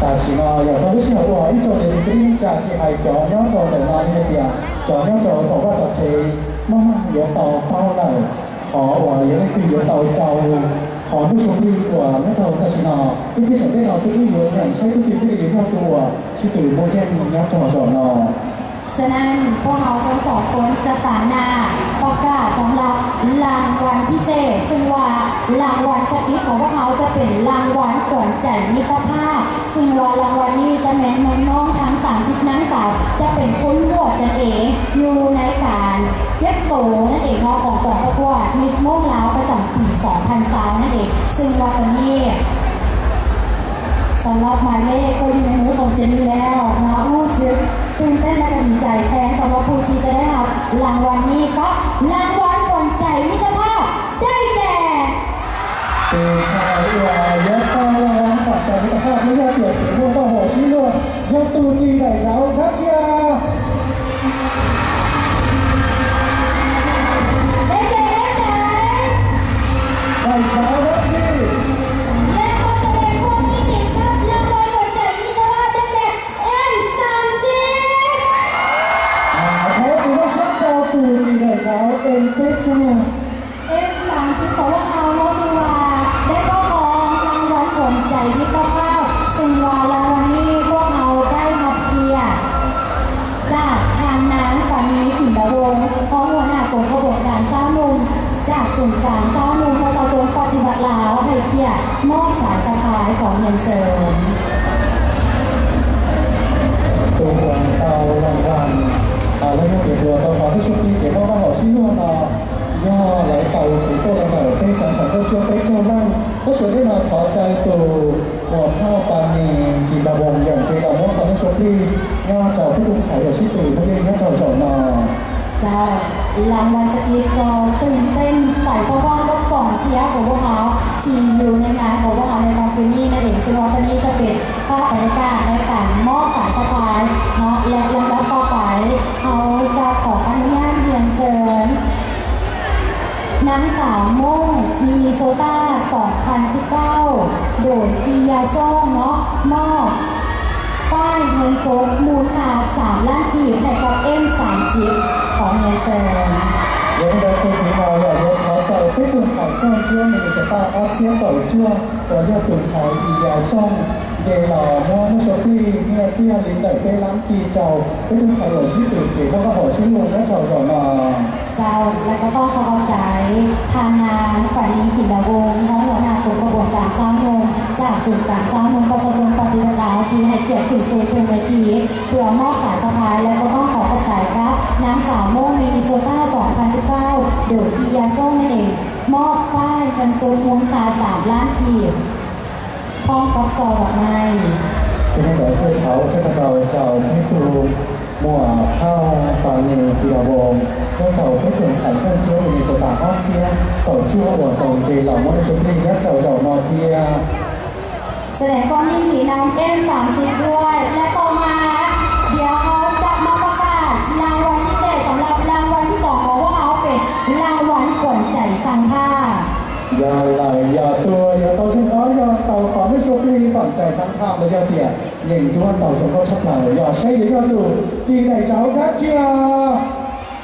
但是呢，也做得是我一种的力量，只是还叫要求的那一点，叫要求的话，大家慢慢也到到了，好，我也那个也到招呼，好，不说的我那种，但是呢，一边想电脑是一有人想，所以对这个也要给我去对我见人家多少呢。 ສະນັ້ນ ພວກເຮົາທັງສອງຄົນຈະປາງໜ້າປະກາດສຳລັບລາງວັນພິເສດ, ເຊິ່ງວ່າລາງວັນຈະຕິດຂອງພວກເຮົາຈະເປັນລາງວັນຂວັນໃຈມິດຕະພາບ, ເຊິ່ງວ່າລາງວັນນີ້ຈະແມ່ນນ້ອງໆທັງສາມສິບນາງສາວ ຈະເປັນຄົນໂຫວດກັນເອງ ຢູ່ໃນການເກັບໂຕນັ້ນເອງເນາະ ຂອງກອງປະກວດມິສມົ້ງລາວປະຈຳປີສອງພັນຊາວນັ້ນເອງ, ເຊິ່ງວ່າຕອນນີ້ ສຳລັບໝາຍເລກກໍຢູ່ໃນມືຂອງເຈນນີ້ແລ້ວເນາະ, ຮູ້ສຶກຕື່ນເຕັ້ນ ແລະ ກໍດີໃຈແທນສຳລັບຜູ້ທີ່ຈະໄດ້ຮັບລາງວັນນີ້ ກັບລາງວັນຂວັນໃຈມິດຕະພາບ ໄດ້ແກ່ 对，下一位也到了王法在的话，不要点题目到火星路，要杜进来，然后大家。 ໄດ້ແກ່ເອັມໃດ? ໄດ້ສາວນາທີ ແລະ ຂໍສະແດງຄວາມຍິນດີກັບລາງວັນຂວັນໃຈມິດຕະພາບ ໄດ້ແກ່ ເອັມສາມສິບ ອາ ຂໍເປັນຮັບເຊີນເຈົ້າຜູ້ທີ່ໄດ້ລາວເອັມເປັກເຈົ້າ ເອັມສາມສິບຂອງພວກເຮົາເນາະ ເຊິ່ງວ່າໄດ້ຄອບຄອງລາງວັນຂວັນໃຈມິດຕະພາບ ເຊິ່ງວ່າລາງວັນນີ້ພວກເຮົາໄດ້ຮັບກຽດ ຈາກທ່ານນາງ ປານີ ກິນດາວົງ ຮອງຫົວໜ້າກົມຂະບວນການຊາວໜຸ່ມ ຈາກສູນກາງຊາວໜຸ່ມປະຊາຊົນປະຕິວັດລາວ ໃຫ້ກຽດມອບສາຍສະພາຍ ຂໍຮຽນເຊີນ. ຕາມລຳດັບລາງວັນ ອາ ລະຍະເກັບຕົວຕໍ່ຄວາມຮູ້ສຶກທີ່ເກັບມາເວົ້າເວົ້າຊິລວມເນາະ ຍໍໄຫຼເປົ່າເກັບໂຕລະເບີດເປັນການສັ່ງເຈົ້າເຈົ້າເປັນເຈົ້າລັງ ກໍເຊີນໄດ້ມາຂໍໃຈໂຕ ຫົວເຖົ້າປານີກິນດາວົງ ຢ່າງເຈດາວມົ້ງຄຳສຸພຣີ ຍອດເຈົ້າຜູ້ຕື່ນໃສ ອາຊິຕື່ນມາເຮັດຍອດເຈົ້າເຈົ້ານາ. ເຈົ້າ, ລາງວັນຈະອີກກໍຕື່ນເຕັ້ນໄປພ້ອມໆກັບກອງເຊຍຂອງພວກເຮົາ ທີ່ຢູ່ໃນງານຂອງພວກເຮົາໃນຄ່ຳຄືນນີ້ນັ້ນເອງ. ເຊິ່ງວ່າຕອນນີ້ຈະເປັນພາບບັນຍາກາດໃນການມອບສາຍສະພາຍເນາະ ແລະ ລຳດັບຕໍ່ໄປ ເຮົາຈະຂໍອະນຸຍາດຮຽນເຊີນ ນາງສາວມົ້ງ ມິນິໂຊຕາ ສອງພັນສິບເກົ້າ ໂດຍ ອີຢາຊອງ ເນາະ ມອບປ້າຍເງິນສົດມູນຄ່າສາມລ້ານກີບໃຫ້ກັບ ເອັມສາມສິບ ຂໍຮຽນເຊີນ. ເດີນແບບເຊີນສີຂາວ ຢາກເດີນຂໍເຈົ້າເປັນຕົ້ນສາຍກ່ອນຈວນ ມິນິໂຊຕາ ອາເຊຍເຂົ້າຈວນ ກໍຍາກຕົ້ນສາຍ ອີຢາຊອງ ເດລາ ມົ້ງ ໂຊປີ ເນຍເຊຍ ລິນໄດ້ເປັນລ້ານກີບເຈົ້າ ເປັນຕົ້ນສາຍ ຫົວຊິຕື່ນເກ ແລ້ວກໍຫົວຊິລວງ ແລະ ເຈົ້າເຈົ້ານາ. ເຈົ້າ ແລະ ກໍຕ້ອງຂໍຂອບໃຈທ່ານນາງ ປານີ ກິນດາວົງ ຮອງຫົວໜ້າກົມຂະບວນການຊາວໜຸ່ມ ຈາກສູນກາງຊາວໜຸ່ມປະຊາຊົນປະຕິວັດລາວ ທີ່ໃຫ້ກຽດຂຶ້ນສູ່ເທິງເວທີ ເພື່ອມອບສາຍສະພາຍ ແລະ ກໍຕ້ອງຂໍຂອບໃຈກັບນາງສາວມົ້ງ ມິນິໂຊຕາ ສອງພັນສິບເກົ້າ ໂດຍ ອີຢາຊອງ ນັ້ນເອງ ມອບປ້າຍເງິນສົດມູນຄ່າສາມລ້ານກີບ ພ້ອມກັບຊ່ອດອກໄມ້. ເປັນຈັ່ງໃດພວກເຂົາ ເຈົ້າຂ້າພະເຈົ້າ ເຈົ້າມິດຕູ ໝວກເຜົ່າ ປານີ ກິລາວົງ ເຈົ້າເຈົ້າເປັນຕົ້ນສາຍເຄື່ອງເຈຍ ມິນິໂຊຕາ ອາເຊຍ ເຂົ້າຈວນ ອວດຕົງເຈລາວ ມົ້ງ ຊຸບລີ ແລະ ເຈົ້າເຈົ້ານອເທຍ ສະແດງຄວາມຍິນດີນຳ ເອັມສາມສິບ ດ້ວຍ ແລະ ຕໍ່ມາ ດຽວເຮົາຈະມາປະກາດລາງວັນພິເສດ ສຳລັບລາງວັນທີສອງຂອງພວກເຮົາ ເປັນລາງວັນຂວັນໃຈຊ່າງພາບ. ຢາໄຫຼ ຢາຕົວ ຢາເຕົາຊຸມອອຍ ຢາເຕົາຂອງໃນຊຸບລີ ຂວັນໃຈຊ່າງພາບ ແລະ ຢາເຕຍ ເຢັງດ້ວນເຕົາຊົງໂຄດຊັບຫຼາຍ ຢາໃຊ້ ຢາຢອດດູ ຈີໄດເຊົາ ກາເຈຍ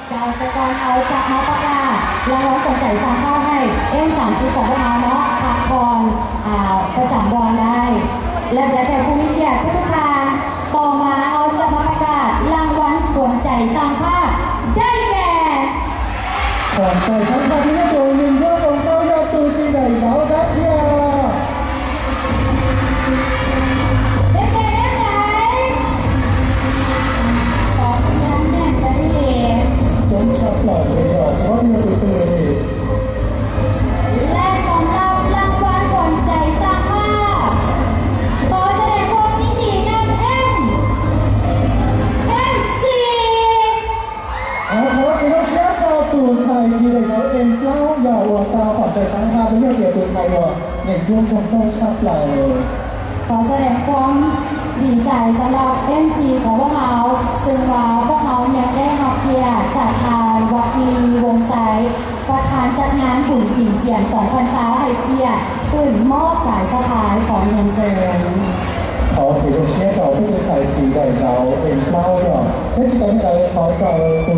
ເຈົ້າ ແຕ່ກ່ອນເຮົາຈະມາປະກາດລາງວັນຂວັນໃຈຊ່າງພາບໃຫ້ ເອັມສາມສິບ ຂອງພວກເຮົາເນາະ ພັກຜ່ອນ ອາ ປະຈຳບ່ອນໄດ້ ແລະ ບັນດາແຂກຜູ້ມີກຽດທຸກໆທ່ານ ຕໍ່ມາເຮົາຈະມາປະກາດລາງວັນຂວັນໃຈຊ່າງພາບ ໄດ້ແກ່ ຂວັນໃຈຊ່າງພາບ ມີໂຕໜຶ່ງ ດ້ວຍຕົງເຕົ້າ ຢາດຕູ ຈີໄດເຊົາ ກາເຈຍ. ໄດ້ແກ່ເອັມໃດ? ຂໍສຽງແໜ້ນກະດີ. ສົມສັບຫຼາຍເລີຍ ສະພາບເຮືອນຕື່ນເລີຍ. ແລະ ສຳລັບລາງວັນຂວັນໃຈຊ່າງພາບ ຂໍສະແດງຄວາມຍິນດີນຳ ເອັມ ເອັມສີ່. ເອົາ ຂໍເປັນກອງເຊຍເຈົ້າຕູນໃສ່ທີ່ໄດ້ເຂົາເອັນເກົ້າ ຢ່າອວດຕາຂວັນໃຈຊ່າງພາບ ແລະ ເຮັດໃຫ້ຕູນໃສ່ວ່າ ເໜັງດວງຊົງໂຕງຊາບໄຫຼ. ຂໍສະແດງຄວາມດີໃຈສຳລັບ ເອັມສີ່ ຂອງພວກເຮົາ ເຊິ່ງວ່າພວກເຮົາຍັງໄດ້ຮັບກຽດຈາກທ່ານ ວັດທິລີ ວົງໄຊ ປະທານຈັດງານບຸນກິນຈຽນ ສອງພັນຊາວ ໃຫ້ກຽດຂຶ້ນມອບສາຍສະພາຍ ຂໍຮຽນເຊີນ. ຂໍເປັ ຈະໄດ້ເອົາເອັນເກົ້າດອກ ໃນທີ່ຕອນນີ້ເຂົາເຈົ້າ ຈາກ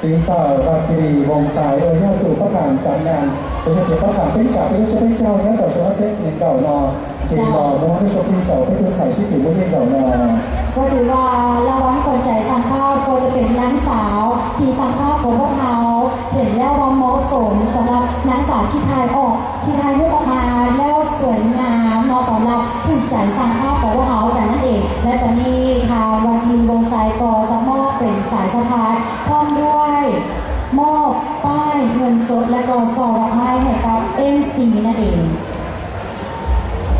ຈີນເຈົ້າ ວັດກິລີວົງໄຊ ເອີ ຍາຕູປະທານຈັດງານ ເອີ ຍາຕູປະທານເປັນເຈົ້າ ເປັນເຈົ້າ ເປັນເຈົ້າ ຍາເຈົ້າ ສະຫວັດເສັດ ເປັນເຈົ້າເນາະ ທີ່ ເຈົ້າ ເຈົ້າ ມາໃຫ້ໂຊກດີເຈົ້າ ເປັນຜູ້ຊາຍຊິຕິບໍ່ເຫັນເຈົ້າເນາະ. ກໍຖືວ່າລາງວັນຂວັນໃຈຊ່າງພາບ ກໍຈະເປັນນາງສາວທີ່ຊ່າງພາບຂອງພວກເຮົາເຫັນແລ້ວວ່າເໝາະສົມ ສຳລັບນາງສາວທີ່ຖ່າຍອອກ ທີ່ຖ່າຍຮູບອອກມາແລ້ວສວຍງາມເນາະ ສຳລັບຖືກໃຈຊ່າງພາບຂອງພວກເຮົາກັນນັ້ນເອງ ແລະ ຕອນນີ້ທາງວັນທີວົງໄຊກໍຈະມອບເປັນສາຍສະພາຍ ພ້ອມດ້ວຍມອບປ້າຍເງິນສົດ ແລະ ກໍຊ່ອດອກໄມ້ໃຫ້ກັບເອັມຊີນັ້ນເອງ.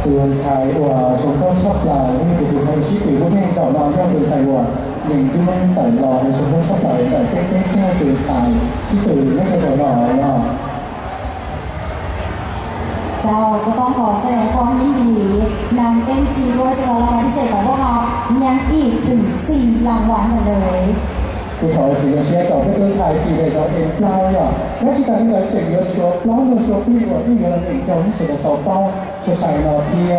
ເຕືອນໄຊວ່າ ສົມພອນຊັບລາວ ນີ້ເປັນເຕືອນໄຊຊິຕິບໍ່ແຫ້ງເຈົ້າເນາະ ຍ້ອນເຕືອນໄຊວ່າ ຍັງດ້ວຍໄຕລອງສົມພອນຊັບລາວ ແຕ່ເປັນເຈົ້າເຕືອນໄຊຊິຕິໃນເຈົ້າເນາະ. ເຈົ້າ ກໍຕ້ອງຂໍສະແດງຄວາມຍິນດີນຳເອັມຊີດ້ວຍ ສຳລັບລາງວັນພິເສດຂອງພວກເຮົາ ຍັງອີກເຖິງສີ່ລາງວັນກັນເລີຍ. ຜູ້ເຖົ້າທີ່ຍັງເຊຍເຈົ້າເປັນຕົ້ນຊາຍຈີໄດ້ເຈົ້າເອັນປາວຢາ ແລະ ທີ່ການເງິນເຈັງເດືອນຊົ່ວປາວໂມຊົ່ວປີວ່າມີເງິນເອງເຈົ້າມີສະດອກເປົ່າເປົ່າ ສະໃສນອເທຍ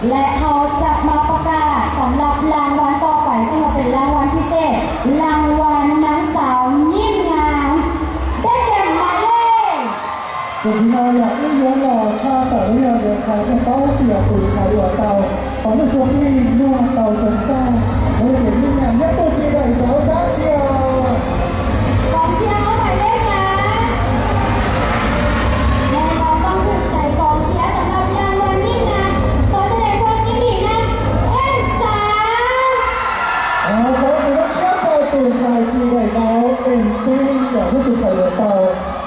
ແລະ ເຮົາຈະມາປະກາດສຳລັບລາງວັນຕໍ່ໄປ ເຊິ່ງວ່າເປັນລາງວັນພິເສດ ລາງວັນນາງສາວຍິ້ມງາມ ໄດ້ແກ່ໝາຍເລກ ເຈົ້າທີ່ມາຢາກອື້ຢວນຫຼໍ່ຊາຕາເລຍເດີຄາເປັນເປົ້າເຕີຍປືນຊາຍອວດເຕົ່າ ຂອງມະຊວນລີນວດເຕົ່າສົມເຕົ້າ ເອີ ເປັນຍິ້ມງາມຍາຕູຈີໄດ້ເຈົ້າດາຈຽວ. ກອງເຊຍເອົາໝາຍເລກຫຍັງ? ແນ່ນອນຕ້ອງຖືກໃຈກອງເຊຍສຳລັບລາງວັນຍິ້ມງາມ ຂໍສະແດງຄວາມຍິນດີນຳເອັມສາມ ເອົາ ຂໍເປັນກອງເຊຍເຈົ້າຕື່ນຊາຍຈີໄດ້ເຈົ້າເອັມປີ ຢ່າຮູ້ຕື່ນຊາຍເຫຼືອເຕົ່າ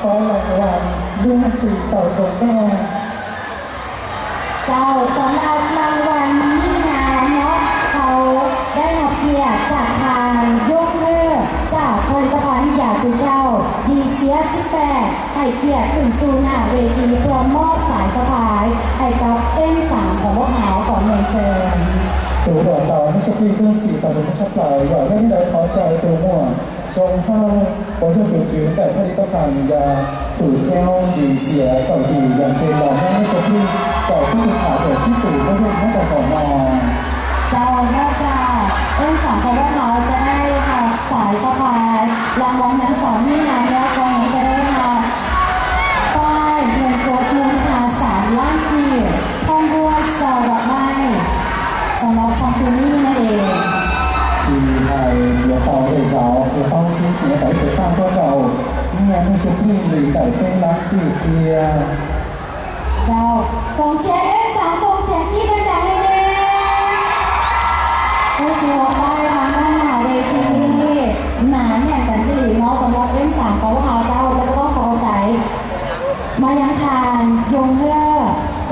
ຂໍລາງວັນເລື່ອນສີເຕົ່າສົງເຕົ້າ. ເຈົ້າ ສຳລັບລາງວັນຍິ້ມງາມເນາະ ເຮົາໄດ້ຮັບກຽດຈາກທ່ານ ຍົງເຮີ ຈາກຜະລິດຕະພັນຢາຈູແກ້ວ ດີເຊຍສິບແປດ ໃຫ້ກຽດຂຶ້ນສູ່ໜ້າເວທີ ເພື່ອມອບສາຍສະພາຍໃຫ້ກັບເອັມສາມຂອງພວກເຮົາ ຂໍຮຽນເຊີນ. ໂຕດອກເຕົ່າ ມີສະປີເຄື່ອນສີຕາເປັນສັບຫຼາຍ ວ່າແລ້ວນີ້ໄດ້ຂໍໃຈໂຕມ່ວນ ຊົງເຮົາ ບໍ່ເຊື່ອຖືຈື່ແຕ່ຜະລິດຕະພັນຢາ ຖືແກ້ວດີເຊຍເກົາຈີ ຢ່າງເຊັ່ນລາວແມ່ນໃນສະປີ ເຈົ້າຜູ້ທີ່ຂາຍເປັນຊິບປີບໍ່ເຮັດໃຫ້ເຈົ້າຂອງມາ. ເຈົ້າ ນອກຈາກເອັມສາມຂອງພວກເຮົາຈະໄດ້ຮັບສາຍສະພາຍ ລາງວັນນາງສາວຍິ້ມງາມແລ້ວ ກໍຍັງຈະໄດ້ຮັບປ້າຍເງິນສົດມູນຄ່າສາມລ້ານກີບ ພ້ອມດ້ວຍຊ່ອດອກໄມ້ ສຳລັບທາງຄືນນີ້ນັ້ນເອງ. ຈີໄທ ເອີ ເຈົ້າ ເອີ ເຈົ້າ ເອີ ເຈົ້າ ຊິງ ເອີ ເຈົ້າ ເຈົ້າ ເຈົ້າ ເຈົ້າ ເຈົ້າ ເຈົ້າ ກອງເຊຍເອັມສາມ ສົ່ງສຽງກຣີດດັງໆໃຫ້ແດ່. ຮູ້ສຶກວ່າປ້າຍທາງດ້ານໜ້າເວທີນີ້ໜາແໜ້ນກັນອີ່ຫຼີເນາະ ສຳລັບເອັມສາມຂອງພວກເຮົາເຈົ້າ ແລ້ວກໍຕ້ອງຂໍຂອບໃຈມາຍັງທ່ານ ຍົງເຮີ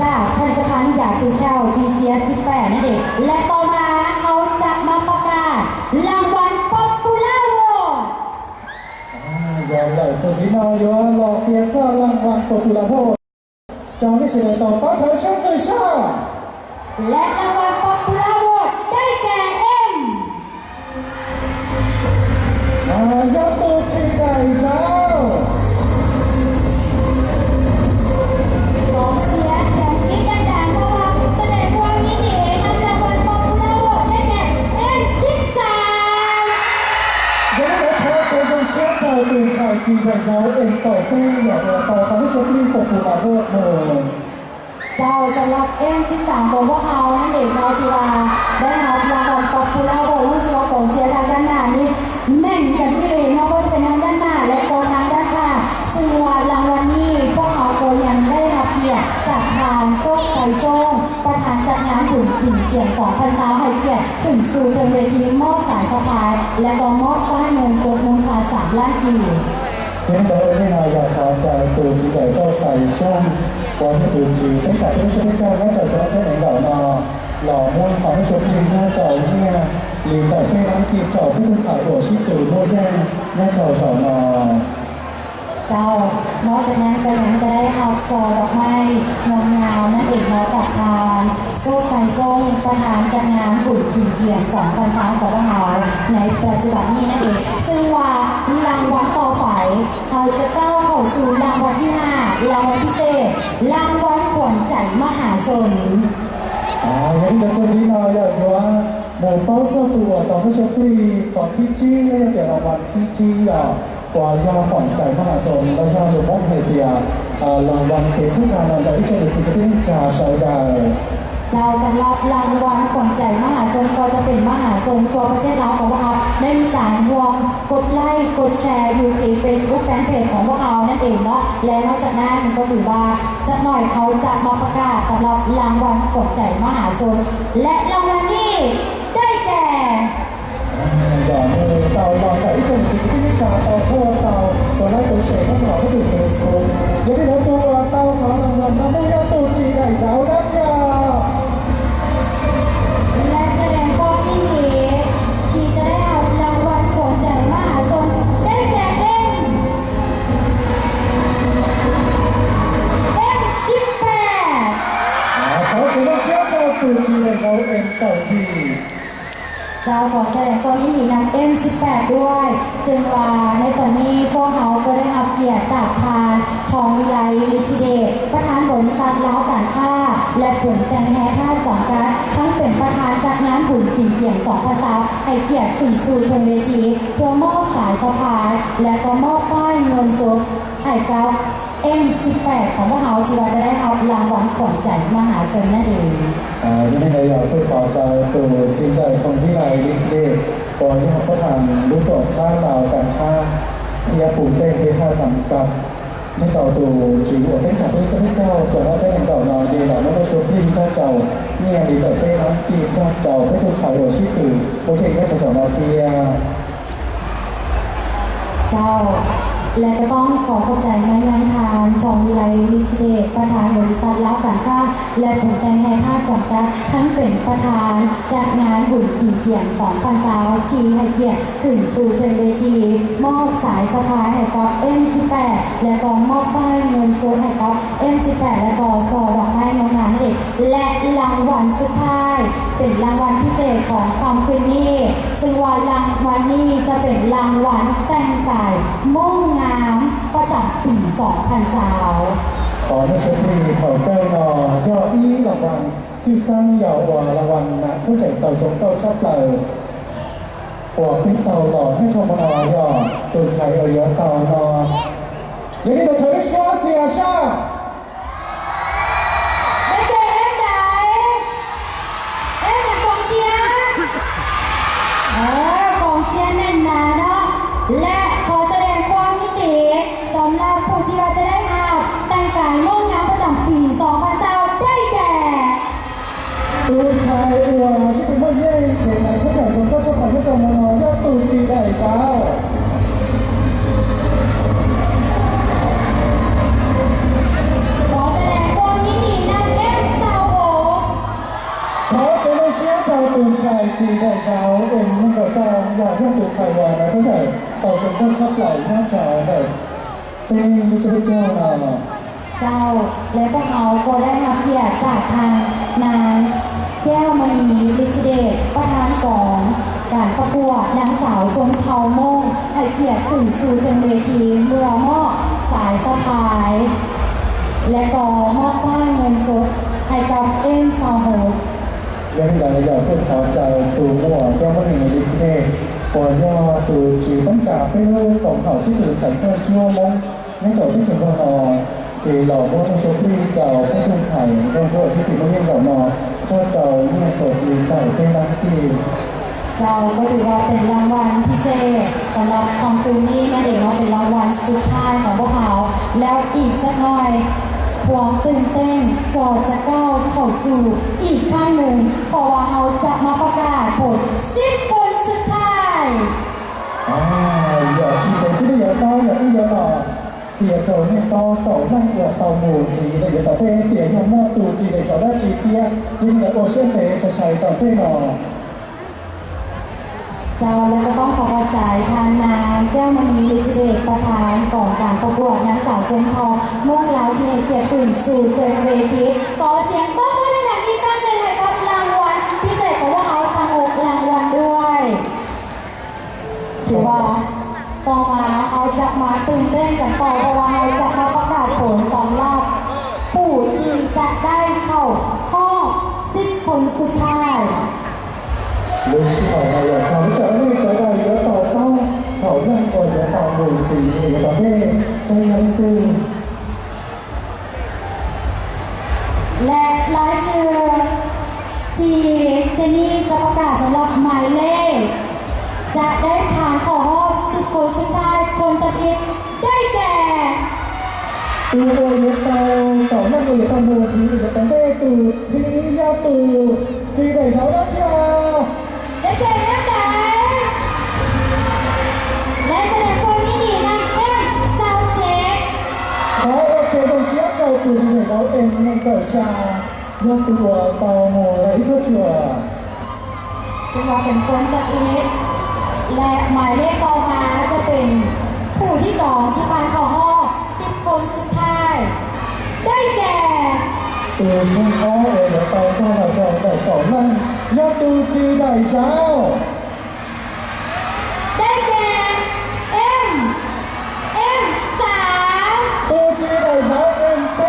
ຈາກຜະລິດຕະພັນຢາຈູແກ້ວ ດີເຊຍສິບແປດນັ້ນເອງ ແລະ ຕໍ່ມາເຮົາຈະມາປະກາດລາງວັນ Popular Vote. ອ່າ ຢາກໄດ້ເຊີນຊິມາຢູ່ ລໍເຄຍເຈົ້າ ລາງວັນ Popular Vote ເຈົ້າມີຊິໄດ້ຕອບປານເຖິງຊຸມເລີຍຊາ ແລະ ລາງວັນ Popular Vote ໄດ້ແກ່ເອັມ ອ່າ ຍາຕູຈີໄດ້ເຈົ້າ. ກອງເຊຍແຂ່ງກິນດັງໆ ເພາະວ່າສະແດງຄວາມຍິນດີນຳລາງວັນ Popular Vote ໄດ້ແກ່ເອັມສິບສາມ. ເດີນທາງໄປຊົມເຊຍເຈົ້າຕື່ນສາຍຈີໄດ້ເຈົ້າ ເອັມຕໍ່ປີ ຢາກເອົາຄຳວ່າຊຸມນີ້ Popular Vote ເດີ. ເຈົ້າ ສຳລັບເອັມສິບສາມຂອງພວກເຮົານັ້ນເອງເນາະ ທີ່ວ່າໄດ້ຮັບລາງວັນ Popular Vote ຮູ້ສຶກວ່າກອງເຊຍທາງດ້ານໜ້ານີ້ແໜ້ນກັນອີ່ຫຼີເນາະ ບໍ່ວ່າຈະເປັນທາງດ້ານໜ້າ ແລະ ກໍທາງດ້ານຂ້າງ ຊຶ່ງວ່າລາງວັນນີ້ພວກເຮົາກໍຍັງໄດ້ຮັບກຽດຈາກທ່ານ ໂຊກໄຊ ໂຊງ ປະທານຈັດງານບຸນກິນຈຽງສອງພັນຊາວ ໃຫ້ກຽດຂຶ້ນສູ່ເທິງເວທີ ມອບສາຍສະພາຍ ແລະ ກໍມອບປ້າຍເງິນສົດມູນຄ່າສາມລ້ານກີບ. ເຫັນດອກເອັນນີ້ນາ ຢາກຂໍໃຈໂຕຈິງໃຈຊອກໃສ່ຊ່ອງ ຄວາມເປັນຈິງ ເປັນຈາກເປັນເຈົ້າ ເປັນເຈົ້າ ແລະ ເຈົ້າຈະມາໃຊ້ແຫ່ງເຫຼົ່ານາ ເຫຼົ່າມູນຄວາມເປັນຊົນທີ່ເຮົາເຈົ້າເນຍ ຫຼື ແບບເປັນອັງກິດເຈົ້າ ເປັນສາຍໂອຊິໂຕໂມເດີນ ແລະ ເຈົ້າສອນອ. ເຈົ້າ ນອກຈາກນັ້ນກໍຍັງຈະໄດ້ຮັບຊ່ອດອກໄມ້ງາມໆນັ້ນເອງເນາະ ຈາກທ່ານ ໂຊກໄຊ ໂຊງ ປະທານຈັດງານບຸນກິນຈຽງສອງພັນຊາວຂອງພວກເຮົາໃນປັດຈຸບັນນີ້ນັ້ນເອງ ຊຶ່ງວ່າລາງວັນຕໍ່ໄປ ເຮົາຈະກ້າວເຂົ້າສູ່ລາງວັນທີຫ້າ ລາງວັນພິເສດ ລາງວັນຂວັນໃຈມະຫາຊົນ. ອ່າ ຢ່າງທີ່ເຈົ້າຈີນາຢາກຢູ່ວ່າ ໝູ່ເປົ້າເຈົ້າຕົວຕອນຜູ້ໂຊກດີ ຂໍທີ່ຈີນ ແລະ ຢາກເປັນລາງວັນທີ່ຈີນ ກວ່າຢາຂວັນໃຈມະຫາຊົນ ແລະ ຢາລົງມົ້ງໃຫ້ເຕີຍ ອ່າ ລາງວັນເປັນເສັ້ນທາງນຳໃຈທີ່ຈະໄດ້ຖືກທີ່ຈາໃຊ້ໄດ້. ເຈົ້າ ສຳລັບລາງວັນຂວັນໃຈມະຫາຊົນ ກໍຈະເປັນມະຫາຊົນທົ່ວປະເທດລາວຂອງພວກເຮົາ ໄດ້ມີການຮ່ວມ ກົດໄລ ກົດແຊຢູ່ທີ່ເຟສບຸກແຟນເພຈຂອງພວກເຮົານັ້ນເອງເນາະ ແລະ ນອກຈາກນັ້ນກໍຖືວ່າຈັກໜ່ອຍເຂົາຈະມາປະກາດສຳລັບລາງວັນຂວັນໃຈມະຫາຊົນ ແລະ ລາງວັນນີ້ໄດ້ແກ່ ອ່າ ດອກມືເຕົ້າລອງກະອີ່ເຈົ້າທີ່ຈະຕິດຕາມຕໍ່ພວກເຮົາ ກົດໄລກົດແຊນຳເຮົາໄປຢູ່ເຟສບຸກ ຢ່າໄດ້ລືມຕົວເຕົ້າຂອງລາງວັນນຳເຮົາ ຕູ້ຈີໄດ້ເຈົ້ານະເຈົ້າ. ແລະ ສະແດງຄວາມຍິນດີທີ່ຈະໄດ້ຮັບລາງວັນຂວັນໃຈມະຫາຊົນ ໄດ້ແກ່ ເອັມ ເອັມສິບແປດ ອ່າ ຂໍເປັນກອງເຊຍເຈົ້າຕູ້ຈີ ແລະ ເຈົ້າ ເອັມ ເກົ້າຈີ ເຈົ້າ ຂໍສະແດງຄວາມຍິນດີນຳ ເອັມສິບແປດ ດ້ວຍ ເຊິ່ງວ່າໃນຕອນນີ້ພວກເຮົາກໍໄດ້ຮັບກຽດຈາກທ່ານ ທອງວິໄລ ລິດທິເດດ ປະທານບໍລິສັດລາວການຄ້າ ແລະ ປຸງແຕ່ງແຮ່ທາດຈຳກັດ ທັງເປັນປະທານຈັດງານບຸນກິນຈຽງສອງພັນຊາວ ໃຫ້ກຽດຂຶ້ນສູ່ເທິງເວທີ ເພື່ອມອບສາຍສະພາຍ ແລະ ກໍມອບປ້າຍເງິນສົດໃຫ້ກັບ ເອັມສິບແປດ ຂອງພວກເຮົາ ທີ່ວ່າຈະໄດ້ຮັບລາງວັນຂວັນໃຈມະຫາຊົນນັ້ນເອງ. ອ່າ ຍັງໄດ້ຢາກເພື່ອຂໍໃຈໂຕຈິງໃຈ ທອງວິໄລ ລິດທິເດດ ກໍຍັງປະທານ ລຸງໂຕຊາລາວການຄ້າ ເພຍປຸງແຕ່ງເພທາຈຳກັດ ໃຫ້ເຈົ້າໂຕຈິງອວດເປັນຈາກພະເຈົ້າ ເຈົ້າວ່າໃຈແຫ່ງເກົ່ານອນ ເຈລາໂນໂຊພຣີ ເຈົ້າ ເນຍດີເປີເປ້ນຳປີເຈົ້າ ເປັນຜູ້ຊາຍໂອຊິຕື່ ໂອເຄ ເຈົ້າເຈົ້າມາເພຍ ເຈົ້າ ແລະ ກໍຕ້ອງຂໍຂອບໃຈມາຍັງທ່ານ ທອງວິໄລ ລິດທິເດດ ປະທານບໍລິສັດລາວການຄ້າ ແລະ ປຸງແຕ່ງແຮ່ທາດຈຳກັດ ທັງເປັນປະທານຈັດງານບຸນກິນຈຽງສອງພັນຊາວ ທີ່ໃຫ້ກຽດຂຶ້ນສູ່ເທິງເວທີ ມອບສາຍສະພາຍໃຫ້ກັບ ເອັມສິບແປດ ແລະ ກໍມອບປ້າຍເງິນສົດໃຫ້ກັບ ເອັມສິບແປດ ແລະ ກໍຊ່ອດອກໄມ້ງາມໆນັ້ນເອງ ແລະ ລາງວັນສຸດທ້າຍ ເປັນລາງວັນພິເສດຂອງຄ່ຳຄືນນີ້ ເຊິ່ງວ່າລາງວັນນີ້ຈະເປັນລາງວັນແຕ່ງກາຍໂມ້ງງາມປະຈຳປີສອງພັນຊາວ. ຂໍອະນຸໂມທະນາເຂົ້າໃຈເນາະ ຢອດອີລາງວັນ ຊື່ຊັ້ນຢາວວ່າລາງວັນນະ ຜູ້ໃຈເຕົາຊົງເຕົ້າຊັບເລີ ກວ່າເປັນເຕົາຫຼອດໃຫ້ທອງມະນອຍອດ ໂຕນໄຊເອີຍເຕົານອ ຢ່າງນີ້ເດີ ເທີສວາເຊຍຊາ ໄດ້ແກ່ເອັມໃດ? ເອັມຫຍັງ ກອງເຊຍ? ເອີ ກອງເຊຍແໜ້ນໜາເນາະ ແລະ ຂໍສະແດງຄວາມຍິນດີ ສຳລັບຜູ້ທີ່ວ່າຈະໄດ້ຮັບແຕ່ງກາຍໂມ້ງງາມປະຈຳປີສອງພັນຊາວ ໄດ້ແກ່ ຕູໄຊອວ ຊິເປັນຜູ້ເຢ້ງເຂດໃນພະເຈົ້າຊົງເຜົ່າຊາວໄທພະເຈົ້າມະນອຍອດຕູຈີໄດ້ເຈົ້າ. ຂໍສະແດງຄວາມຍິນດີນຳ ເອັມຊາວຫົກ ຂໍເປັນກອງເຊຍເຈົ້າຕູໄຊຈີໄດ້ເຈົ້າ ເອັມນີ້ກໍເຈົ້າ ຢາກເຫັນຕູໄຊວານະ ເພິ່ນໄດ້ເອົາສົມຄວນຊັບໄຫຼຍາເຈົ້າໄດ້ ເປັນຜູ້ເຈົ້າເຈົ້ານະ ເຈົ້າ ແລະ ພວກເຮົາກໍໄດ້ຮັບກຽດຈາກທາງນາງ ແກ້ວມະນີ ລິດທິເດດ ປະທານກອງການປະກວດນາງສາວຊົນເຜົ່າມົ້ງ ໃຫ້ກຽດຂຶ້ນສູ່ເທິງເວທີ ເພື່ອມອບສາຍສະພາຍ ແລະ ກໍມອບປ້າຍເງິນສົດໃຫ້ກັບ ເອັມຊາວຫົກ ຢ່າງໃດກໍຢາກເພື່ອຂໍໃຈຕູໝວກ ແກ້ວມະນີ ລິດທິເດດ ກໍຢາກຕູຈີຕັ້ງຈາກເປັນລູກຂອງເຜົ່າຊິບເປັນໃສເພື່ອນຊົ່ວໂມງ ໃນເຈົ້າທີ່ເປັນພໍ່ນ້ອຍ ທີ່ເຫຼົ່າບໍ່ໄດ້ໂຊກດີເຈົ້າຜູ້ເປັນໃສ ເຈົ້າໂຊກດີທີ່ບໍ່ມີເຫຼົ່ານ້ອຍ ເຈົ້າເຈົ້າມີໂຊກດີໄດ້ເປັນດັ່ງທີ່ ເຈົ້າ ກໍຖືວ່າເປັນລາງວັນພິເສດສຳລັບຄ່ຳຄືນນີ້ນັ້ນເອງເນາະ ເປັນລາງວັນສຸດທ້າຍຂອງພວກເຮົາ ແລ້ວອີກຈັກໜ່ອຍ ຄວາມຕື່ນເຕັ້ນກໍຈະກ້າວເຂົ້າສູ່ອີກຄັ້ງໜຶ່ງ ເພາະວ່າເຮົາຈະມາປະກາດຜົນສິບຄົນສຸດທ້າຍ. ອ່າ ຢາກຊິເປັນສິລິຍະເຕົ້າ ຢາກເປັນຢາກເປັນ ເຕີຍໂຈເນໂຕໂຕໄລອວດເຕົ້າໝູ່ຈີໄດ້ຢູ່ຕາເຕ ເຕີຍຍາມອດຕູຈີໄດ້ເຈົ້າໄດ້ຈີເຕີຍ ຍິນດີໂອເຊຍເຕ ຊະໄຊຕາເຕເນາະ. ເຈົ້າ ແລະ ກໍຕ້ອງຂໍຂອບໃຈທ່ານນາງ ແກ້ວມະນີ ລິດທິເດດ ປະທານກອງການປະກວດນາງສາວຊົນເຜົ່າມົ້ງລາວ ທີ່ໃຫ້ກຽດຂຶ້ນສູ່ເທິງເວທີ ຂໍສຽງຕົບມືດັງໆອີກຄັ້ງໜຶ່ງໃຫ້ກັບລາງວັນພິເສດຂອງພວກເຮົາທັງຫົກລາງວັນດ້ວຍ. ຖືວ່າຕໍ່ມາເຮົາຈະມາຕື່ນເຕັ້ນກັນຕໍ່ ເພາະວ່າເຮົາຈະມາປະກາດຜົນສຳລັບຜູ້ທີ່ຈະໄດ້ເຂົ້າຮອບສິບຄົນ ສຸດທ້າຍ 接下来呢，要掌声为小戴也宝宝，好让我的大拇指也宝贝，声音对。 ແລະ ລາຍຊື່ທີ່ເຈນນີ້ຈະປະກາດສຳລັບໝາຍເລກ ຈະໄດ້ຜ່ານເຂົ້າຮອບສິບຄົນສຸດທ້າຍ ຄົນທຳອິດ ໄດ້ແກ່ ตูໂອເຢເຕົາ ຕໍ່ໜ້າໂອເຢເຕົາໂມຈີ ຈະເປັນເດຕູ ທີນີ້ຍາຕູ ທີ່ໄດ້ຊາວດາເຊຍ ໄດ້ແກ່ແອມໃດ ແລະ ສະແດງຄວາມຍິນດີນຳແອມຊາວເຈັດ ຂໍເອົາເຄສອງເຊຍເຈົ້າຕູທີ່ໄດ້ຊາວເອັມ ແມ່ນເຈົ້າຊາ ຍາຕູ ເຕົາໂມ ແລະ ອີກເທື່ອ ຊຶ່ງວ່າເປັນຄົນຈຳອິດ ແລະ ໝາຍເລກຕໍ່ມາຈະເປັນຜູ້ທີສອງທີ່ຜ່ານເຂົ້າຮອບສິບຄົນສຸດທ້າຍ ໄດ້ແກ່ ເອີ ເຊີນຂໍເອີ ແລະ ເຕົາໂມ ເຈົ້າໄດ້ເຂົ້ານຳ ຍາຕູທີ່ໄດ້ຊາວ ໄດ້ແກ່ ເອັມ ເອັມສາມ ຕູທີ່ໄດ້ຊາວເອັມເປ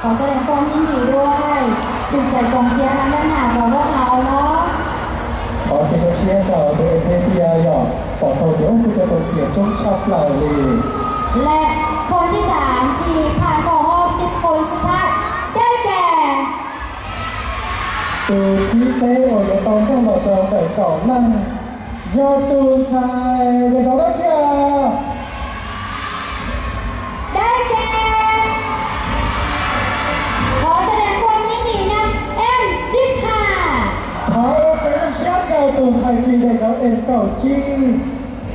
ຂໍສະແດງຄວາມຍິນດີດ້ວຍ ຖືກໃຈກອງເຊຍທາງດ້ານໜ້າຂອງພວກເຮົາເນາະ ຂໍເຄສອງເຊຍເຈົ້າ ເປັນເອັມເປເຕີຍ ປອດເຂົ້າດຽວ ຄືຈະກອງເຊຍຈົງຊັບລາວເລີ ແລະ ຄົນທີສາມທີ່ຜ່ານເຂົ້າຮອບສິບຄົນສຸດທ້າຍ ໄດ້ແກ່ ຕູທີ່ເຕໂອ ຢາກຕ້ອງການເຂົ້າຈອງໄດ້ເຂົ້ານຳ ຍອດຕູນຊາຍ ເດຊາດັດເຊຍ ໄດ້ແກ່ ຂໍສະແດງຄວາມຍິນດີນຳ ເອັມສິບຫ້າ ພາໂອເປນເຊຍ ເຈົ້າຕູນຊາຍຈີນ ໄດ້ເຂົ້າເອັມເກົ້າຈີ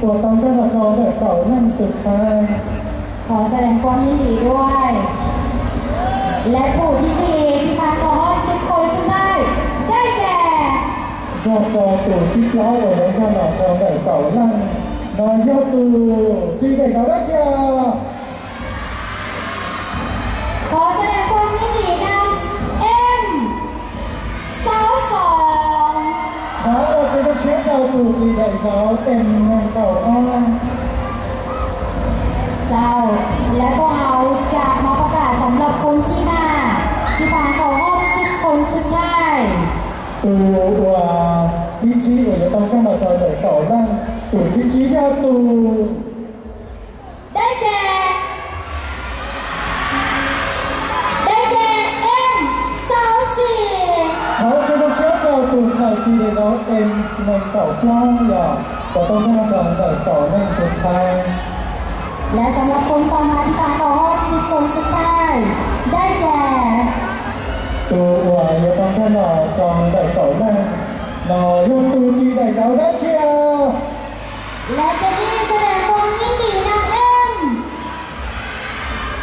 ຕົວຕາມການຮັບຮອງແບບເກົ່ານັ້ນສຸດທ້າຍ ຂໍສະແດງຄວາມຍິນດີດ້ວຍ ແລະ ຜູ້ທີສີ່ທີ່ຜ່ານເຂົ້າຮອບສິບຄົນສຸດທ້າຍ ໄດ້ແກ່ ຍອດຈອຕູທີ່ເຫຼົ່າໄວ້ໃນການຮັບຮອງແບບເກົ່ານັ້ນ ນາຍອດຕູທີ່ໄດ້ຮັບເຊີນ ຂໍສະແດງຄວາມຍິນດີນຳ ເອັມ ຊາວສອງ ຫາໂອເຄ ເຊຍເຈົ້າ ຜູ້ທີ່ໄດ້ເຂົ້າເອັມ ແມ່ນເຂົ້າອອນ ເຈົ້າ ແລະ ພວກເຮົາຈະມາປະກາດສຳລັບຄົນທີຫ້າ ທີ່ຜ່ານເຂົ້າຮອບສິບຄົນສຸດທ້າຍ ຕູວ່າ ທີຈີ ອາຍຸຕ່ຳກວ່າຈອຍໄດ້ເຂົ້າຫຼັງ ຕູ ທີຈີ ຢາຕູ ໄດ້ແກ່ ໄດ້ແກ່ ເອັມ ຊາວສີ່ ເຮົາຈະເຊີນເຈົ້າຕູນຊາຍທີ່ໄດ້ເຂົ້າເອັມ ແມ່ນເຂົ້າພວງຢາ ກໍຕ້ອງມາຈອງໄດ້ເຂົ້າໃນສຸດທ້າຍ ແລະ ສຳລັບຄົນຕໍ່ມາທີ່ຜ່ານເຂົ້າຮອບສິບຄົນສຸດທ້າຍ ໄດ້ແກ່ ຕູວ່າ ອາຍຸຕ່ຳກວ່າຈອຍໄດ້ເຂົ້າໃນ ນາຍອດຕູທີ່ໄດ້ເຂົ້າໄດ້ເຊຍ ແລະ ເຈນນີ້ສະແດງຄວາມຍິນດີນຳເອັມ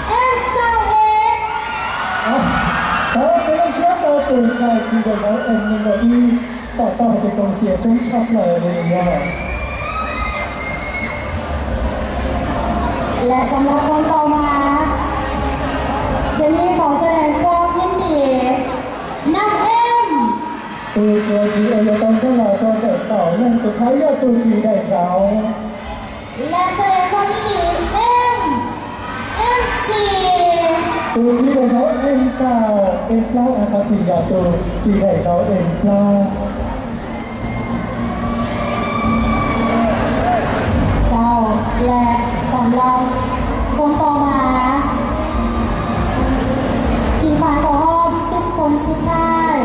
ເອັມ ຊາວເອັດ ເອົາ ເປັນກອງເຊຍເຈົ້າຕູນຊາຍທີ່ໄດ້ເຂົ້າເອັມ ໜຶ່ງຮ້ອຍອີ ປະກອບເປັນກອງເຊຍຈົງຊັບເລີຍ ແລະ ສຳລັບຄົນຕໍ່ມາ ເຈນນີ້ຂໍສະແດງຄວາມຍິນດີນຳເອັມ ຕູເຈຈີ ອາຍຸຕ່ຳກວ່າຈອຍໄດ້ເຂົ້າ ແລະ ສຸດທ້າຍ ຍອດຕູທີ່ໄດ້ເຂົ້າ ແລະ ສະແດງຄວາມຍິນດີ ເອັມ ເອັມສີ່ ຕູທີ່ໄດ້ເຂົ້າເອັມເກົ້າ ເອັມເກົ້າ ອາຄາຊິ ຍາຕູທີ່ໄດ້ເຂົ້າເອັມເກົ້າ ເຈົ້າ ແລະ ສຳລັບຄົນຕໍ່ມາ ທີ່ຜ່ານເຂົ້າຮອບສິບຄົນສຸດທ້າຍ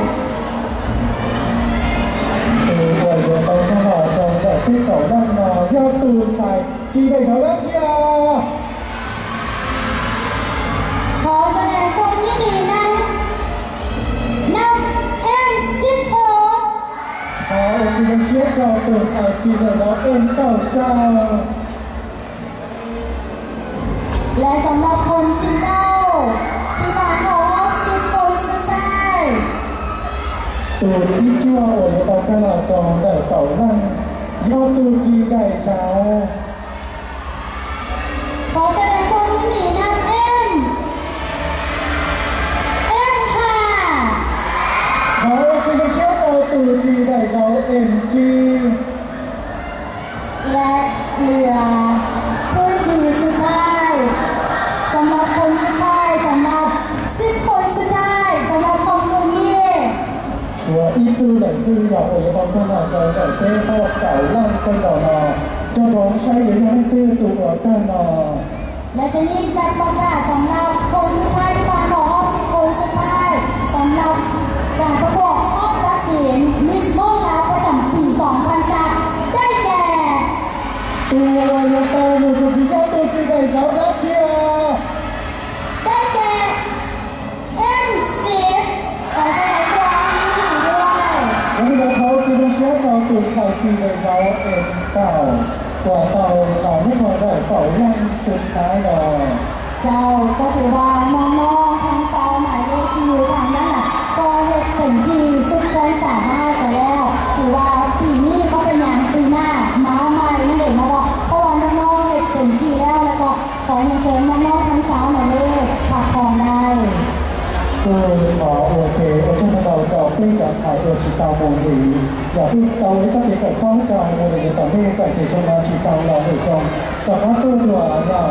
ເອີ ອວຍພອນຕ້ອນຮັບຈອງແບບທີ່ເຂົານຳມາ ຍອດຕູນຊາຍ ທີ່ໄດ້ເຂົ້າແລ້ວເຈົ້າ ຂໍສະແດງຄວາມຍິນດີນຳ ນຳ ເອັມສິບຫົກ ຂໍເຊີນເຈົ້າຕູນຊາຍ ທີ່ໄດ້ເຂົ້າເອັມເກົ້າເຈົ້າ ແລະ ສຳລັບຄົນທີເກົ້າ ທີ່ຜ່ານເຂົ້າຮອບສິບຄົນສຸດທ້າຍ ຕູທີ່ເຈົ້າ ອວຍພອນຕ້ອນຮັບຈອງແບບເຂົານຳ ຍອດຕູທີ່ໄດ້ເຂົ້າ ຂໍສະແດງຄວາມຍິນດີນຳເອັມ ເອັມຫ້າ ຂໍເຊີນເຈົ້າຕູທີ່ໄດ້ເຂົ້າເອັມສີ່ ແລະ ເຫຼືອພື້ນທີ່ສຸດທ້າຍ ສຳລັບຄົນສຸດທ້າຍ ສຳລັບສິບຄົນສຸດທ້າຍ ສຳລັບຂອງຄືນນີ້ ໃນຊື່ຢ່າໂອຍະຕອນເພິ່ນເນາະ ຈະໄດ້ເຕະຮອບເກົ້າຫຼັງເພິ່ນເນາະ ຈະຕ້ອງໃຊ້ຢູ່ໃນຄືຕົວເພິ່ນເນາະ. ແລະ ຈາກນີ້ຈະປະກາດສຳລັບຄົນສຸດທ້າຍທີ່ຜ່ານເຂົ້າຮອບສິບຄົນສຸດທ້າຍ ສຳລັບການປະກວດຮອບຕັດສິນມິສມົ້ງລາວປະຈຳປີສອງພັນຊາວ ໄດ້ແກ່ ตัววายาตาหมู่สิบสี่ เจ้าตัวจริงไก่สาวรัสเซีย ได้แก่ เอ็มสิบ ขอแสดงความยินดีด้วย วันนี้เราเขาคือเชียร์เจ้าตัวจริงไก่สาวเอ็มเก้า ตัวเป่าหลานไม่พอได้เป่าลั่นสุดท้ายดอก เจ้า ກໍຖືວ່ານ້ອງໆທັງຊາວໝາຍເລກທີ່ຢູ່ທາງດ້ານຫຼັງກໍເຮັດເຕັມທີ່ສຸດຄວາມສາມາດໄປແລ້ວ ຖືວ່າປີນີ້ບໍ່ເປັນຫຍັງ ປີໜ້າມາໃໝ່ນັ້ນເອງເນາະ ເພາະວ່ານ້ອງໆເຮັດເຕັມທີ່ແລ້ວ ແລ້ວກໍຂໍຮຽນເຊີນນ້ອງໆທັງຊາວໝາຍເລກພັກຜ່ອນໄດ້. ເອີ ຂໍໂອເຄ ໂອເຄ ເຮົາຈະເປັນການໃຊ້ໂອຊິຕາໂມງຈີ ຢາກຮູ້ເຕົາໄດ້ຈັກເປັນການປ້ອງກັນໂມເດລຕອນນີ້ຈາກເອຊອນມາຊິຕາລາວເອຊອນ ຈາກນັ້ນຕົວຕົວຢ່າງ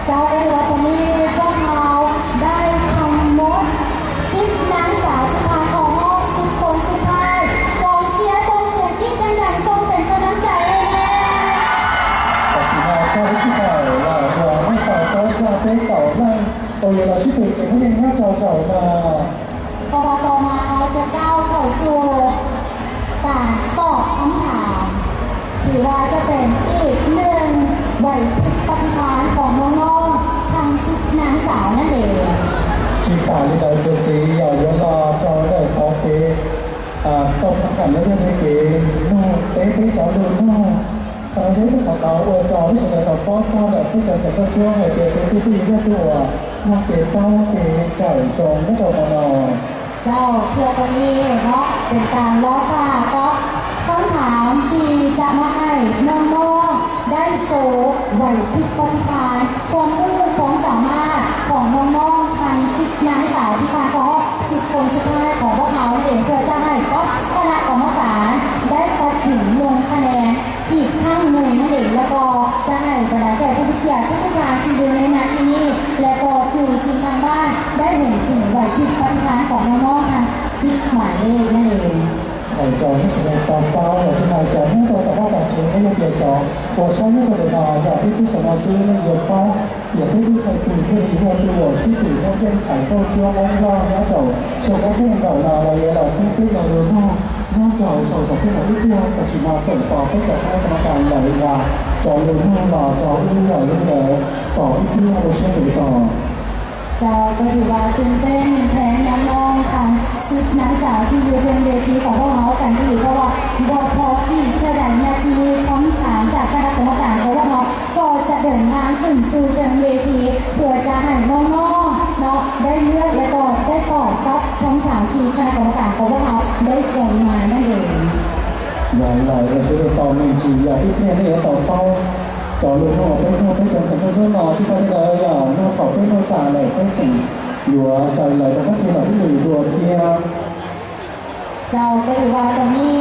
ເຈົ້າ ເອີ ວ່າຕອນນີ້ພວກເຮົາໄດ້ທັງໝົດສິບນາງສາວທີ່ຜ່ານເຂົ້າຮອບສິບຄົນສຸດທ້າຍ ກອງເຊຍສົ່ງສຽງກຣີດດັງໆ ສົ່ງເປັນກຳລັງໃຈໃຫ້ແນ່. 私は寂しくないわ、もうあなたは存在できたわ。およろしくてもいいな、どうぞ。 ເພາະວ່າຕໍ່ມາເຮົາຈະກ້າວເຂົ້າສູ່ການຕອບຄຳຖາມ ຖືວ່າຈະເປັນອີກໜຶ່ງໄຫວພິບປະຕິພານຂອງນ້ອງໆທັງສິບນາງສາວນັ້ນເອງ. ທີ່ຕາລີດາເຈຈີ ຢາກຢອມລາເຈົ້າໄດ້ຂໍເຕະ ອາ ຕອບຄຳຖາມໃນເລື່ອງເກມ ໂນເຕະເປັນເຈົ້າເລີຍໂນ ຂະນະທີ່ເຂົາເອົາອວດຈອງທີ່ສຸດໃນຕອນປ້ອນເຈົ້າແບບຜູ້ຈັດສັນຕົວຊ່ວງໃຫ້ເປັນຜູ້ທີ່ເລືອກຕົວ ມັກເປັນເປົ້າເປັນເຈົ້າຊົງແລະເຈົ້າມານອນ. ເຈົ້າ ເພື່ອຕອນນີ້ເນາະ ເປັນການລໍຖ້າກັບຄຳຖາມທີ່ຈະມາໃຫ້ນ້ອງໆໄດ້ໂຊໄຫວພິບປະຕິພານ ຄວາມຮູ້ຄວາມສາມາດຂອງນ້ອງໆທັງສິບນາງສາວທີ່ຜ່ານເຂົ້າຮອບສິບຄົນສຸດທ້າຍຂອງພວກເຮົານັ້ນເອງ ເພື່ອຈະໃຫ້ກັບຄະນະກຳມະການໄດ້ຕັດສິນລົງຄະແນນ ອີກຄັ້ງໜຶ່ງນັ້ນເອງ ແລ້ວກໍຈະໃຫ້ບັນດາແຂກຜູ້ມີກຽດທຸກໆທ່ານທີ່ຢູ່ໃນນະທີ່ນີ້ ແລະກໍຢູ່ທີ່ທາງບ້ານ ໄດ້ເຫັນເຖິງໄຫວພິບປະຕິພານຂອງນ້ອງໆທັງສິບໝາຍເລກນັ້ນເອງ. ໃສ່ຈອຍໃຫ້ສະແດງຕາມເປົ້າ ແລະສຸດທ້າຍຈະໃຫ້ເຈົ້າຕາມວ່າຕາມເຊີງ ແລະຢ່າເປີດຈອງ ໂປດໃຊ້ໃນຕົວເອງ ຢ່າໄປຕິດສະມາຊື້ ແລະຢ່າປ້ອງ ເປັນຜູ້ທີ່ໃສ່ຕື່ນເພື່ອທີ່ເພື່ອຕົວ ຊິຕື່ນເພື່ອເຢັນໃສ່ໂຕຈົວມອງວ່າຍາເຈົ້າ ໂຊກາເຊນເກົ່ານາລາຍລາຕິຕິລາໂລໂນ ຍາເຈົ້າ ສອງສອງເທື່ອອີກດຽວ ກະຊິມາເປັນຕໍ່ໄປຈາກຄະນະກຳມະການລາຍລາ ຈອລາໂນລາ ຈອອີລາເລີ ຕໍ່ອີກດຽວ ໂອເຊນເດຕໍ່. ເຈົ້າ ກໍຖືວ່າຕື່ນເຕັ້ນແທນນ້ອງໆທັງສິບນາງສາວທີ່ຢູ່ເທິງເວທີຂອງພວກເຮົາກັນອີ່ຫຼີ ເພາະວ່າບໍ່ພໍອີກເທົ່າໃດນາທີ ຄຳຖາມຈາກຄະນະກຳມະການຂອງພວກເຮົາ ກໍຈະເດີນທາງຂຶ້ນສູ່ເທິງເວທີ ເພື່ອຈະໃຫ້ນ້ອງໆເນາະ ໄດ້ເລືອກ ແລະກໍໄດ້ຕອບກັບຄຳຖາມທີ່ຄະນະກຳມະການຂອງພວກເຮົາໄດ້ສົ່ງມານັ້ນເອງ. ຢ່າງໃດກໍຊິໄດ້ຕອບແມ່ນຈິງ ຢ່າອີກແນ່ນີ້ຕອບເປົ້າ ຈອເລີນອອກໄປເພື່ອໄປຈັງສັນໂຕຊົນເນາະ ທີ່ໄດ້ໄດ້ຢ່າງນອກເຂົ້າໄປໂນກາແລະໄປຈັ່ງ ຫຼືວ່າຈາກຫຼາຍຈາກທີ່ຫຼາຍທີ່ເຫຼືອຕົວທຽບ ເຈົ້າ ກໍຖືວ່າຕອນນີ້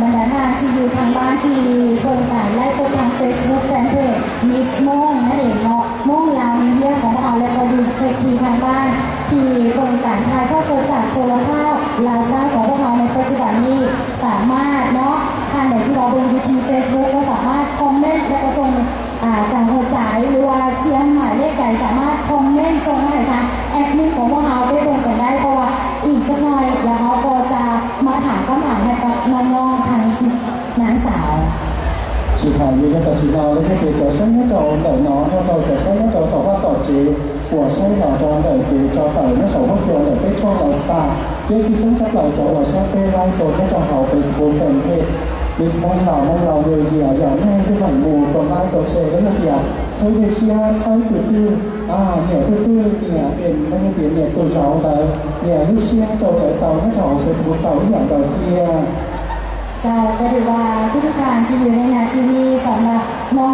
ບັນດາທ່ານທີ່ຢູ່ທາງບ້ານທີ່ເບິ່ງການໄລຟ໌ສົດທາງເຟສບຸກແຟນເພຈມິສມົ້ງນັ້ນເອງເນາະ ມົ້ງລາວມີເຮຍຂອງພວກເຮົາ ແລະກໍຢູ່ທີ່ທາງບ້ານທີ່ເບິ່ງການຖ່າຍທອດສົດຈາກໂທລະພາບລາວຊາວຂອງພວກເຮົາໃນປັດຈຸບັນນີ້ ສາມາດເນາະ ທ່ານໃດທີ່ວ່າເບິ່ງຢູ່ທີ່ເຟສບຸກກໍສາມາດຄອມເມັນ ແລະກໍສົ່ງ ອ່າ ກາງຫົວໃຈ ຫຼືວ່າສຽງໝາຍເລກໃດ ສາມາດຄອມເມັນສົ່ງມາໃຫ້ທາງແອດມິນຂອງພວກເຮົາໄດ້ເບິ່ງກັນໄດ້ ເພາະວ່າອີກຈັກໜ່ອຍ ແລ້ວເຮົາກໍຈະມາຖາມຄຳຖາມໃຫ້ກັບນ້ອງໆທັງສິບນາງສາວ. ສະພາບຢູ່ໃນກາຊິໂນ ແລະ ເຮັດໃຫ້ເຈົ້າໃຊ້ເງິນເຈົ້າໄດ້ເນາະ ເຈົ້າກໍໃຊ້ເງິນເຈົ້າຕອບວ່າຕອບເຈ ກວ່າໃຊ້ເນາະ ເຈົ້າໄດ້ເກເຈົ້າໄປເນາະ ເຈົ້າບໍ່ເກີນໄດ້ໄປຊ່ວງລາວສະຕາ ເປັນຊິເຊິ່ງຈັກຫຼາຍເຈົ້າວ່າໃຊ້ເປັນໄລຟ໌ສົດໃນເຈົ້າເຮົາເຟສບຸກແຟນເພຈ ມິສມົ້ງລາວ ມົ້ງລາວເມເຈຍ ຢ່າງແນ່ທີ່ບັງໝູ່ ກົດໄລ ກົດແຊ ແລະ ຢ່າ ໃຊ້ໄດ້ເຊຍ ໃຊ້ຕື້ໆ ອາ ເນຍ ຕື້ໆ ເນຍ ເປັນ ບໍ່ໃຫ້ເປັນ ເນຍ ໂຕເຈົ້າໃດ ເນຍ ຫຼື ເຊຍ ເຈົ້າໃດ ເຕົາ ໃນເຈົ້າເຟສບຸກ ເຕົາ ອີ່ຫຍັງໃດ ເນຍ. ເຈົ້າ ກໍຖືວ່າທຸກໆທ່ານທີ່ຢູ່ໃນໜ້າທີ່ນີ້ ສຳລັບນ້ອ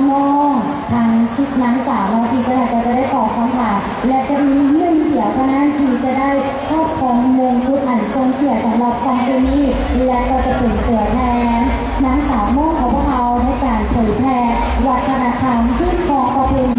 ງໆທັງສິບນາງສາວເນາະ ທີ່ຈະໄດ້ ກໍຈະໄດ້ຕອບຄຳຖາມ ແລະ ຈະມີໜຶ່ງດຽວເທົ່ານັ້ນທີ່ຈະໄດ້ ຮອບຄອງມົງກຸດອັນຊົງກຽດສຳລັບຄ່ຳຄືນນີ້ ແລະ ກໍຈະເປັນຕົວແທນນາງສາວມົ້ງຂອງພວກເຮົາໃນການເຜີຍແຜ່ວັດທະນະທຳ ຮີດຄອງປະເພນີ.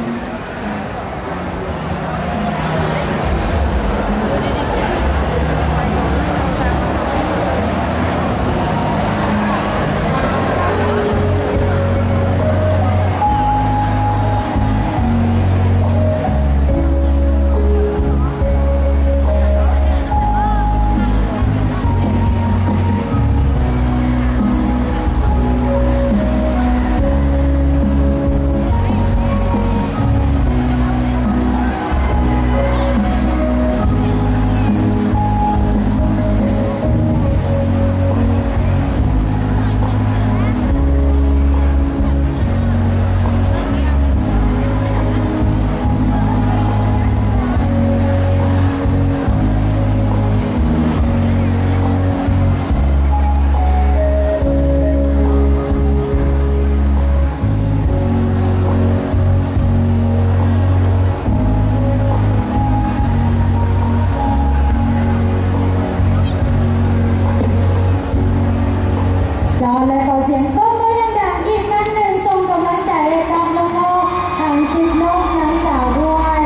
ສຽງຕົບມືດັງໆອີກຄັ້ງໜຶ່ງ ສົ່ງກຳລັງໃຈໃຫ້ກັບນ້ອງໆ ທັງສິບນົກນາງສາວດ້ວຍ.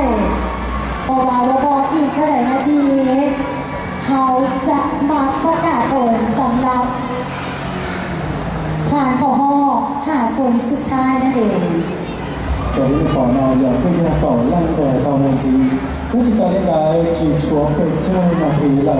ບໍ່ວ່າບໍ່ພໍອີກເທົ່າໃດນາທີ ເຮົາຈະມາປະກາດຜົນສຳລັບຜ່ານເຂົ້າຮອບຫ້າຄົນສຸດທ້າຍນັ້ນເອງ. ຈະເຫັນວ່າເນາະ ຢາກເປັນເລື່ອງເປົ່າ ຫຼັງແຕ່ເກົ່າເມືອງສີ ຜູ້ຈັດການເລນໄດ ທີ່ຊວນເປັນເຈົ້າໜ້າທີ່ໄລ່